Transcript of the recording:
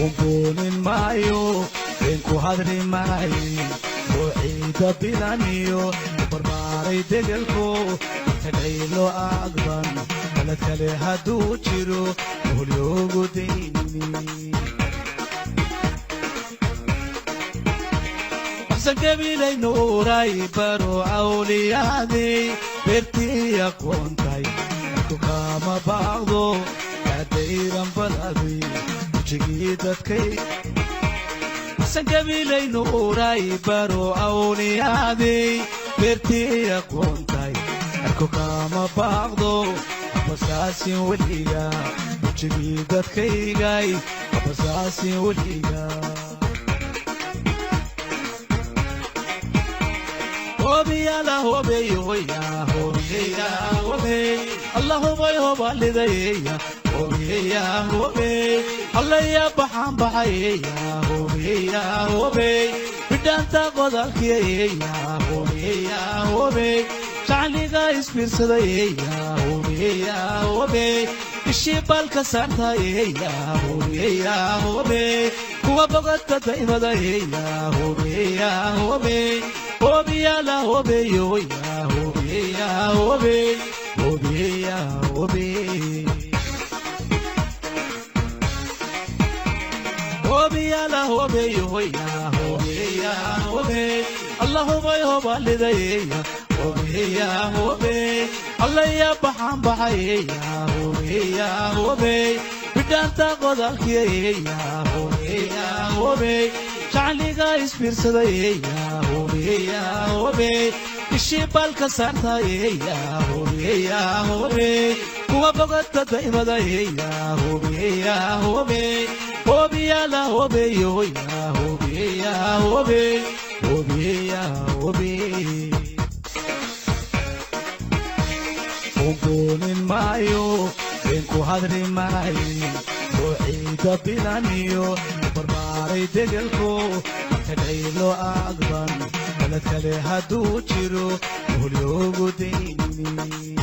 Buunbuunin maayo, been ku hadli maaye, oo ciida bilaniyo barbaaray degelko tadhaylo agban. Balad kale hadduu jiro holyoogu daynini. Waxsangabilay nuuray baro awliyaaday beertii aqoontay ku kama baaqdo kaadayran baladay wejigii dadkay. Waxsangabilay nuuray baro awliyaaday beertii aqoontay ku kama baaqdo habasaasin weliga wejigii dadkaygay habasaasin weliga. Hobiyala hobeyoya hobiyeya hobey alla hobay hobalidayya hobiyeya hobey allaya baxaan baxayeya hobiyeya hobey bidhaanta qodalkiyeya hobiyeya hobey jacliga isbiirsadayya hobiyeya hobey ishii baalka saartayeya hobiyeya hobey kuwa bogodka daymadayya hobiyeya hobey hobiyala hobeyoya hobiyeya hobey hobiyeya hobey hobiyala hobeyoya hobiyeya hobey alla hobay hobalidayya hobiyeya hobey allaya baxaan baxayeya hobiyeya hobey bidhaanta qodalkiyeya hobiyeya hobey jacliga isbiirsadayya hobiyeya hobey ishii baalka saartayya hobiyeya hobey kuwa bogodka daymadayya hobiyeya hobey hobiyala hobeyoya hobiyeya hobey hobiyeya hobey. Buunbuunin maayo, been ku hadli maaye, oo ciida bilaniyo barbaaray degelko tadhaylo agban. Balad kale hadduu jiro holyoogu daynini.